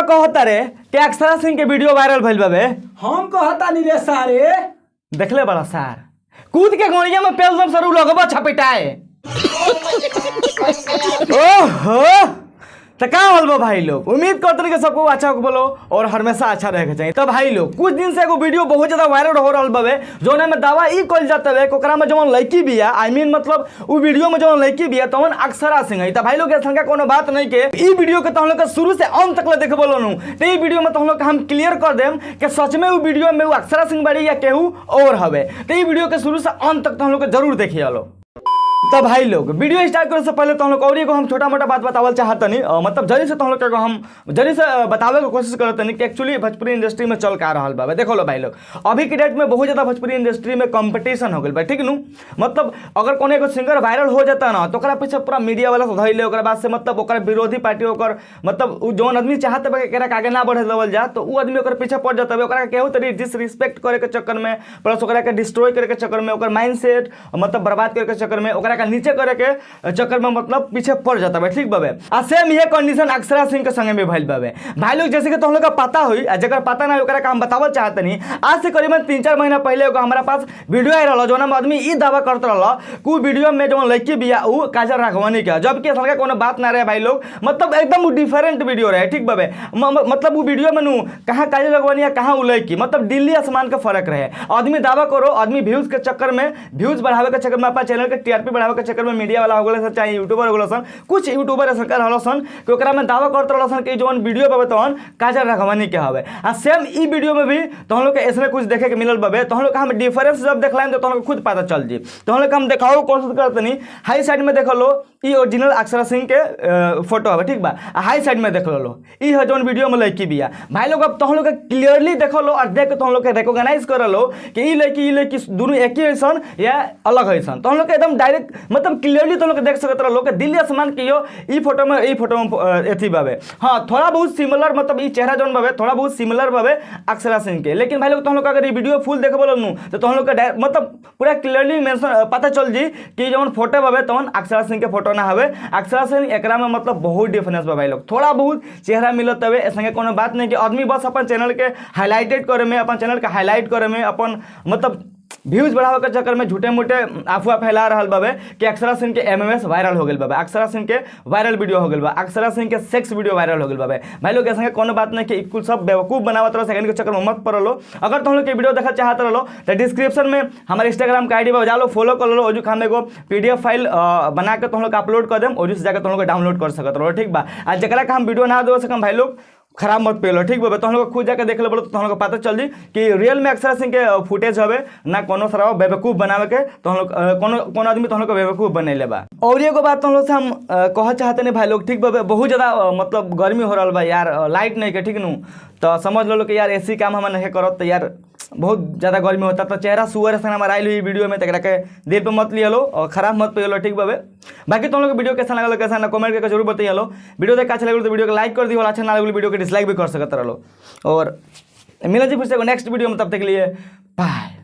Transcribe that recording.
कहता रे कि अक्षरा सिंह के वीडियो वायरल भइल बाबे। हम कहतानी रे सारे। देखले बड़ा सार कूद के गोड़िया में पेल दम सरू लगबा छपेटाए। ओहो, तो का होल बा भाई लोग? उम्मीद करते रहे कि सबको अच्छा बोलो और हमेशा अच्छा रहे के चाहिए। तो भाई लोग, कुछ दिन से एगो वीडियो बहुत ज्यादा वायरल हो रहल बावे, जोने में दावा ई कइल जात हवे कि ओकरा में जवन लड़की बिया, I mean मतलब उ वीडियो में जवन लड़की बिया तवन अक्षरा सिंह है। तो भाई लोग, ऐसा कोनो बात नहीं के ई वीडियो के तो हम लोग के शुरू से अंत तक ले देखबो नु, तो ई वीडियो में तो हम लोग के हम क्लियर कर देम कि सच में उ वीडियो में उ अक्षरा सिंह बाड़ी या केहू और हवे। तो ई वीडियो के शुरू से अंत तक तो हम लोग के जरूर देखिए लो। तो भाई लोग, वीडियो स्टार्ट करे से पहले तो हम लोग और एगो हम छोटा मोटा बात बतावल चाहतनी, मतलब जरी से तो हम लोग एगो हम जरी से बतावे के कोशिश करतनी कि एक्चुअली भोजपुरी इंडस्ट्री में चल का रहल बा। देखो लो भाई लोग, अभी के डेट में बहुत ज़्यादा भोजपुरी इंडस्ट्री में कंपटीशन हो गइल बा, ठीक नु? मतलब अगर कोनो एगो सिंगर वायरल हो जाता ना तो ओकरा पीछे पूरा मीडिया वाला धइले, ओकरा बाद से मतलब ओकरा विरोधी पार्टी ओकर मतलब उ जौन आदमी चाहत बा कि एकरा के आगे ना बढ़े देवल जा, तो उ आदमी ओकर पीछे पड़ जाता है। ओकरा के केहू तरी डिसरिस्पेक्ट करे के चक्कर में, प्लस ओकरा के डिस्ट्रॉय करे के चक्कर में, ओकर माइंडसेट मतलब बर्बाद करे के चक्कर में, ओकरा के नीचे करे के चक्कर में मतलब पीछे पड़ जाता है, ठीक बाबे? आ सेम ये कंडीशन अक्षरा सिंह के संगे में भइल बाबे। भाई लोग, जैसे कि तुम लोग का पता हुई, आ जकर पता ना होई ओकरा का हम बतावल चाहतनी, आज से करीबन 3-4 महीना पहले एगो हमारा पास वीडियो आयल रहल, जौना में आदमी ई दावा करत रहल कि उ वीडियो में जौन लड़की बिया उ काजल राघवानी के, जबकि असल के कोनो बात ना रहे भाई लोग, मतलब एकदम उ डिफरेंट वीडियो रहे, ठीक बाबे? मतलब उ वीडियो में नु कहाँ काजल राघवानी या कहाँ उ लड़की, मतलब दिल्ली आसमान का फर्क रहे। आदमी दावा करो, आदमी व्यूज के चक्कर में, व्यूज बढ़ावे के चक्कर में, अपना चैनल के टीआरपी बढ़ावे के चक्कर में मीडिया वाला हो गेल सन, चाहे यूट्यूबर हो गेल सन, कुछ यूट्यूबर ऐसा रहल सन कि ओकरा में दावा करत रहल सन कि जौन वीडियो बाबे तौन काजल राघवानी के हवे। आ सेम ई वीडियो में भी तो हम लोग के ऐसने कुछ देखे के मिलल बाबे। तो हम लोग के हम डिफरेंस जब देखलाम तो हम लोग के खुद पता चल जी। तो हम लोग के हम देखाओ कोशिश करतनी, हाई साइड में देख लो ई ओरिजिनल अक्षरा सिंह के फोटो हवे, ठीक बा? आ हाई साइड में देख लो ई है जौन वीडियो में लड़की बिया। भाई लोग, अब तो हम लोग के क्लियरली देख लो और देख के तो हम लोग के रिकॉग्नाइज कर लो कि ई लड़की ई लड़की दोनों एक ही हसन या अलग हसन। तो हम लोग के एकदम डायरेक्ट मतलब क्लियरली तो हम लोग देख सकत रहो कि दिल्ली आसमान के यो ई फोटो में ई फोटो में एथी बाबे। हाँ, थोड़ा बहुत सिमिलर मतलब ई चेहरा जौन बाबे थोड़ा बहुत सिमिलर बाबे अक्षरा सिंह के। लेकिन भाई लोग, तो हम लोग अगर ई वीडियो फुल देखबो नु तो हम लोग के मतलब पूरा क्लियरली मेंशन पता चल जी कि जौन फोटो बाबे तौन अक्षरा सिंह के फोटो ना हवे। अक्षरा सिंह एकरा में मतलब बहुत डिफरेंस बा भाई लोग, थोड़ा बहुत चेहरा मिलत हवे, ऐसा कोनो बात नहीं कि आदमी बस अपन चैनल के हाईलाइटेड करे में, अपन चैनल के हाईलाइट करे में, अपन मतलब व्यूज बढ़ावे के चक्कर में झूठे मूठे अफवाह फैला रहल बाबे कि अक्षरा सिंह के एमएमएस वायरल हो गेल बाबे, अक्षरा सिंह के वायरल वीडियो हो गेल बा, अक्षरा सिंह के सेक्स वीडियो वायरल हो गेल बाबे। भाई लोग, ऐसा कोनो बात नहीं कि कुल सब बेवकूफ़ बनावत रहो, सेकंड के चक्कर में मत पड़ो। अगर तुम लोग के वीडियो देखना चाहत रहो तो डिस्क्रिप्शन में हमारे इंस्टाग्राम का आईडी पर जा लो, फॉलो कर लो, और हम एगो पीडीएफ फाइल बना के तुम लोग अपलोड कर देम, और जाकर तुम लोग डाउनलोड कर सकत रहो, ठीक बा? आ जकरा के हम वीडियो ना दे सकम भाई लोग, खराब मत पेलो, ठीक बा? तो हम लोग खुद जाकर देख ले तो हम लोग पता चल जी कि रियल में अक्षरा सिंह के फुटेज हवे ना कोनो सारा बेवकूफ़ बनावे के, तो हम लोग कोनो कोनो आदमी तो हम लोग के बेवकूफ़ बनैले बा। और एगो बात हम लोग से हम कहल चाहते नहीं भाई लोग, ठीक बा? बहुत ज़्यादा मतलब गर्मी हो रहा बा यार, लाइट नहीं के, ठीक नू? तो समझ लो कि यार एसी काम हम नहीं करत तो यार बहुत ज़्यादा गर्मी होता, तो चेहरा सुअर ऐसा हमारा आयल हुई वीडियो में, तकरा के दिल पे मत लिया लो और खराब मत पे लो, ठीक बाबे? बाकी तुम लोग के वीडियो कैसा लगल कैसा ना कमेंट करके जरूर बताइए लो। वीडियो देख अच्छा लगल तो वीडियो को लाइक कर दियो, अच्छा ना लगल वीडियो के डिसलाइक भी कर सकते रहो। और मिला जी फिर से नेक्स्ट वीडियो में, तब तक के लिए बाय।